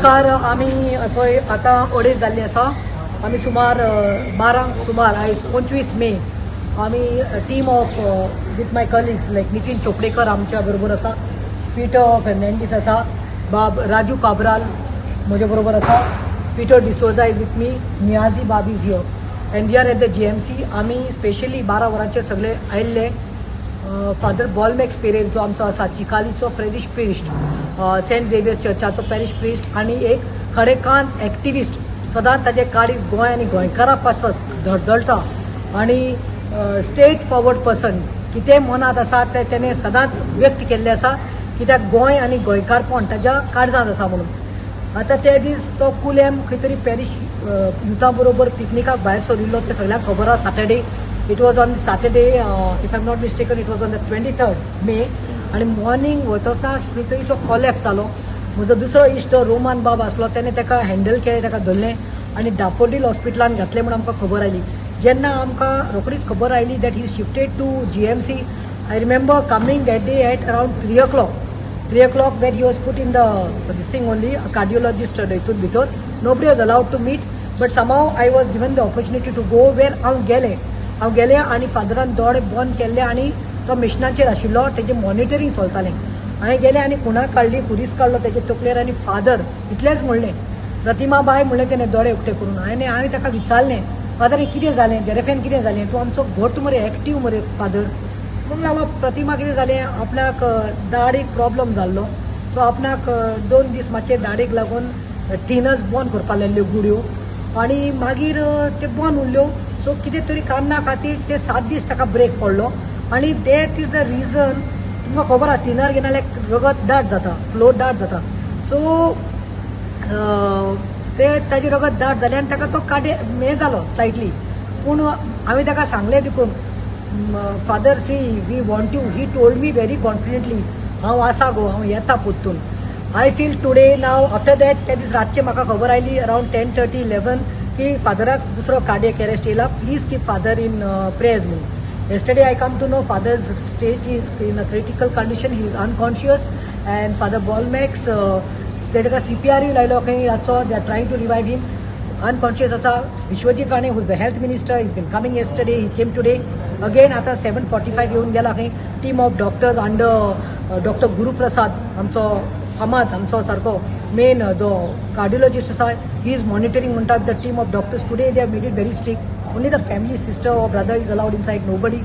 नमस्कार. आमी पळय आतां 2:30 जाल्ली आसा. आमी सुमार 12 सुमार, आयज 25 मे, आमी team of with my colleagues like Nitin Chopdekar आमच्या बरोबर आसा, पिटर फेर्नांडीस आसा, बाब राजू काब्राल म्हज्या बरोबर आसा, Peter D'Souza is with me, Niazi Bab is here and we are at the GMC. आमी स्पेशली 12 वरांचेर सगळे आयिल्ले. फादर बॉलमॅक्स पेरेर जो आमचो आसा, चिकालीचो पॅरिश प्रिस्ट, सेंट झेवियर्स चर्चाचो पॅरिश प्रिस्ट आनी एक खडेकांत एक्टिविस्ट, सदांच ताजें काळीज गोंय आनी गोंयकारां पासत धडधडटा आनी स्ट्रेट फॉरवर्ड पर्सन. कितें मनांत आसा तें तेणें सदांच व्यक्त केल्लें आसा, कित्याक गोंय आनी गोंयकारपण ताज्या काळजांत आसा म्हणून. आतां ते दीस तो कुलेम खंय तरी पॅरिश युथा बरोबर पिकनिकाक भायर सरिल्लो, तें सगळ्यांक खबर आसा. Saturday, it was on Saturday, if I am not mistaken, it was on the 23rd May. आनी मॉर्निंग वयतासतना खंय तरी तो कॉलॅप्स जालो. म्हजो दुसरो इश्ट रोमान बाब आसलो, तेणें ताका हँडल केलें, ताका धरलें आनी डाफोडील हॉस्पिटलान घातलें म्हूण आमकां खबर आयली. जेन्ना आमकां रोखडीच खबर आयली that he shifted to GMC, I remember coming that day at around 3 o'clock, 3 o'clock, where he was put in the this thing only, a cardiologist हितून भितर. Nobody was allowed to meet, but somehow I was given the opportunity to go, where हांव गेलें. हांव गेलें आनी फादरान दोळे बंद केल्ले आनी तो मिशनाचेर आशिल्लो, तेजें मॉनिटरींग चलतालें. हांवें गेलें आनी खुणा काडली, खुरीस काडलो तेजे तकलेर आनी फादर इतलेंच म्हणलें, "प्रतिमा बाय" म्हणलें तेणें दोळे उक्ते करून. हांवें ताका विचारलें, "फादर, हें कितें जालें? जेरेफेन कितें जालें? तूं आमचो घट मरे, एक्टीव मरे फादर." म्हणूंक लागलो, प्रतिमा, कितें जालें, आपल्याक दाडीक प्रॉब्लम जाल्लो, सो आपणाक 2 दीस मातशे दाडीक लागून थिनर्स बंद करपाक लायल्ल्यो गुळयो आनी मागीर ते बंद उरल्यो. सो कितें तरी कारणा खातीर ते 7 दीस ताका ब्रेक पडलो आनी that is the reason. तुमकां खबर आसा, थिनर घेना जाल्यार रगत दाट जाता, फ्लो दाट जाता. सो ते ताजें रगत दाट जालें आनी ताका तो काडे हें जालो स्लायटली. पूण हांवें ताका सांगलें देखून, "Father, see, we want you." He told me very confidently, "हांव आसा गो, हांव येता परतून." I feel today, now after that, त्या दीस रातचें म्हाका खबर आयली अरावंड 10:30, 11 की फादराक दुसरो कार्डियक अरेस्ट येयला, please keep father in prayers म्हणून. Yesterday I come to know father's state is in a critical condition. He is unconscious and Father Bolmax, ताका सीपीआरूय लायलो खंय रातचो. They are trying to revive him. Unconscious आसा. Vishwajit Rane, who's the health minister, is been coming yesterday, he came today again. आतां 7:45 येवन गेला खंय. Team of doctors under Doctor Guruprasad, आमचो फामाद, आमचो सारको मेन जो कार्डियोलॉजिस्ट आसा, he is monitoring म्हणटा the team of doctors. Today they have made it very strict. Only the family, sister or brother is allowed inside, nobody.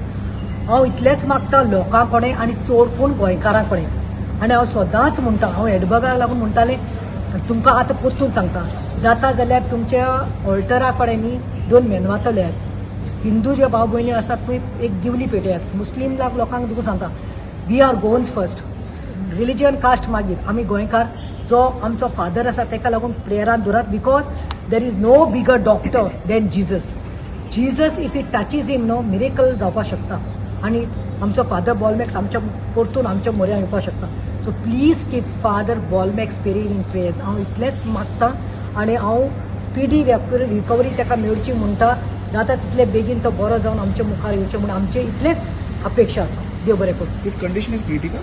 हांव इतलेंच मागता लोकां कडेन आनी चड कोण गोंयकारां कडेन आनी हांव सदांच म्हणटा, हांव एडबर्गाक लागून म्हणटालें, तुमकां आतां परतून सांगता, जाता जाल्यार तुमच्या ऑल्टरा कडेन न्ही दोन मेनवातो लायात. हिंदू जे भाव भयणी आसात थंय एक दिवली पेटयात. मुस्लीम लोकांक तुका सांगता, we are Goans first, religion caste मागीर. आमी गोंयकार, जो आमचो फादर आसा ताका लागून प्रेयरान दवरात, because there is no bigger doctor than Jesus. Jesus, if he touches him, no, miracle जावपाक शकता आनी आमचो फादर बॉलमॅक्स आमच्या परतून आमच्या म्हऱ्यान येवपाक शकता. So please keep Father Bolmax Pereira in prayers. हांव इतलेंच मागता आनी हांव स्पिडी रिकवरी ताका मेळची म्हणटा. जाता तितले बेगीन तो बरो जावन आमच्या मुखार येवचें म्हूण आमचें इतलेंच अपेक्षा आसा. देव बरें करूं. His condition is critical.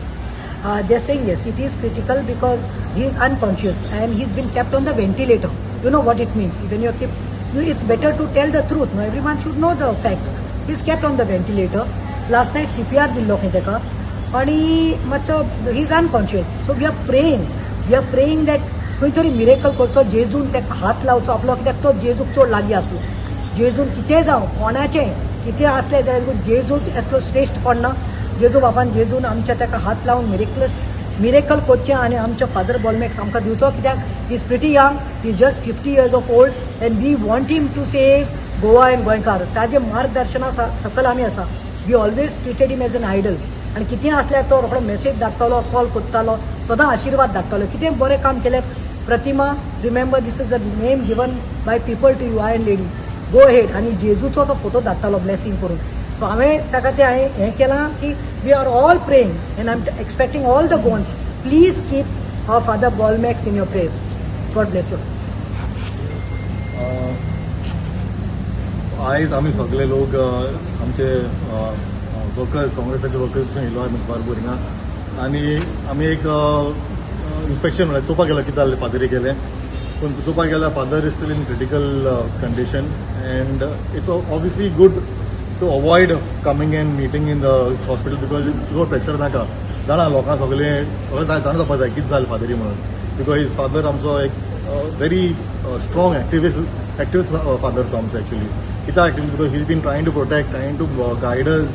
They're saying yes, it is critical because he is unconscious and he's been kept on the ventilator. You know what it means. When you're kept, you, it's better to tell the truth. No, everyone should know the facts. He's kept on the ventilator. Last night CPR दिल्लो खंय ताका आनी मातसो he is unconscious. So we are praying. We are praying that खंय तरी miracle करचो, जेजून ताका हात लावचो आपलो, कित्याक तो जेजूक चड लागीं आसलो. जेजून कितेंय जावं, कोणाचें कितें आसलें जाल्यार जेजू असलो श्रेश्ठ कोण ना. जेजू बाबान, जेजून आमच्या ताका हात लावन मिरेकलस मिरेकल करचें आनी आमच्या फादर बॉलमॅक्स आमकां दिवचो, कित्याक is pretty young, is just 50 years of old and we want him to save Goa and गोंयकार. ताजे मार्गदर्शना सकल आमी आसा. We always treated him as an idol. आनी कितेंय आसल्यार तो रोखडो मेसेज धाडटालो, कॉल करतालो, सदां आशिर्वाद धाडटालो. कितें बरें काम केलें, "Pratima, remember, this is a name given by people to you, iron lady, go ahead." आनी जेजूचो तो फोटो धाडटालो ब्लेसींग करून. सो हांवें ताका तें हांवें हें केलां की we are all praying and I am expecting all the Goans, please keep our Father Bolmax in your prayers. God bless you. आयज आमी सगळे लोक, आमचे वर्कर्स, काँग्रेसाचे वर्कर्स पसून येयलो आमी बारबोर हिंगा आनी आमी एक इन्स्पेक्शन म्हळ्यार चोवपाक गेलो कितें जालें फादरी केलें. पूण चोवपाक गेल्यार father is still in critical condition and it's obviously good to avoid coming and meeting in the hospital because चड प्रेशर नाका. जाणा लोकांक सगळे सगळे जाणा जावपाक जाय कितें जालें फादरी म्हणून, because his father आमचो एक very strong activist father तो आमचो. एक्चुअली कित्याक activist? Because he's been trying to protect, trying to guide us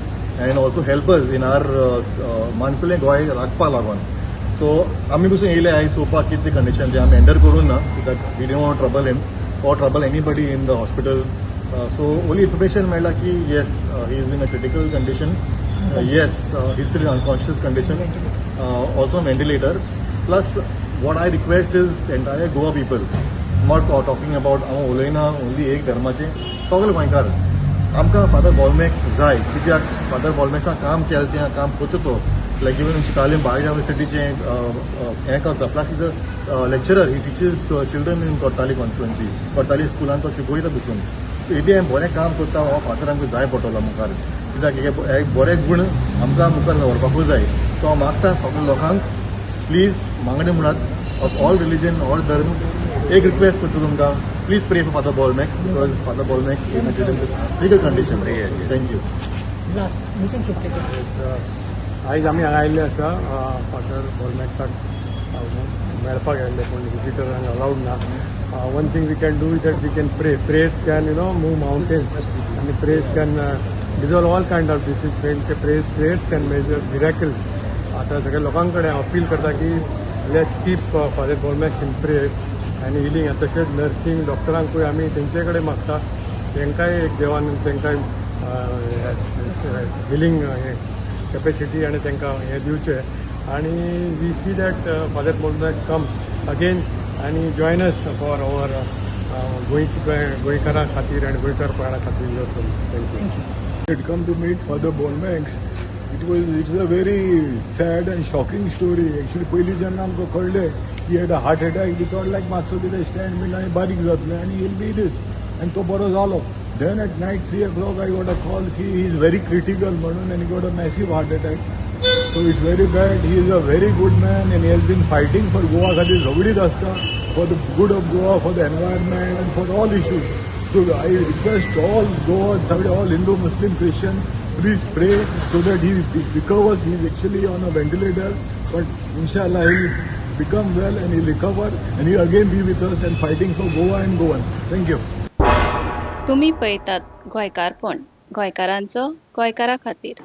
and also help us in our माणकुलें गोंय राखपाक लागून. सो आमी पसून येयले आयज चोवपाक कितें कंडिशन तें. आमी एंटर करूं ना कित्याक we don't want trouble him or trouble anybody in the hospital. So only information मेळ्ळा की yes, he is in a critical condition. Yes, he still in unconscious condition, also ventilator. Plus, what I request is entire Goa people, not talking about, हांव उलयना only एक धर्माचे, सगळे गोंयकार आमकां father Bolmax जाय, कित्याक फादर बोलमॅक्सान काम केलें तें काम करता तो. लायक इवन चिकालीम बायोडायवर्सिटीचें हें करता, plus is a lecturer. He teaches children in Cortalim constituency. Cortalim स्कुलान तो शिकयता बसून. हें बरें काम करता. हो फादर आमकां जाय पडटलो मुखार, कित्याक हे बरे गूण आमकां मुखार व्हरपाकूय जाय. सो हांव मागता सगळ्या लोकांक, प्लीज मागणें म्हणात ऑफ ऑल रिलिजन, ऑल धर्म, एक रिक्वेस्ट करता तुमकां, please pray for Father Bolmax because Father Bolmax in critical condition. Thank you. Last Nitin Chopdekar. आयज आमी हांगा आयिल्ले आसा फादर बोलमॅक्साक मेळपाक आयिल्ले, पूण विजिटरांक अलावड ना. One thing we can do is that we can pray. Prayers can move mountains आनी prayers can dissolve all kind of disease. Prayers can major miracles. आतां सगळ्या लोकां कडेन हांव अपील करता की let's keep Father Bolmax in prayer आनी healing. तशेंच नर्सींग डॉक्टरांकूय आमी तेंचे कडेन मागता, तांकांय एक देवान तांकां हिलींग कॅपेसिटी आनी तांकां हें दिवचें आनी we see that Father Bolmax come again आनी जॉयन अस फॉर our गोंयची गोंयकारां खातीर आनी गोंयकारपणा खातीर. Thank you. Had come to meet Father Bolmax. It's a very sad and shocking story. Actually, पयलीं जेन्ना आमकां कळ्ळें he had a heart attack, we thought like मातसो कितें स्टँड बीन आनी बारीक जातलें आनी he'll be this, आनी तो बरो जालो. Then at night 3 o'clock I got a call की he is very critical म्हणून आनी got a massive heart attack. So it's very bad. He is a very good man and he has been fighting for Goa खातीर झगडीत आसता, for the good of Goa, for the environment and for all issues. So I request all Goa, सगळे all Hindu, Muslim, Christian, please pray so that he recovers. He is actually on a ventilator, but inshallah he'll become well and he'll recover and he'll again be with us and fighting for Goa and Goans. Thank you. तुमी पळयतात गोंयकारपण, गोंयकारांचो गोंयकारा खातीर.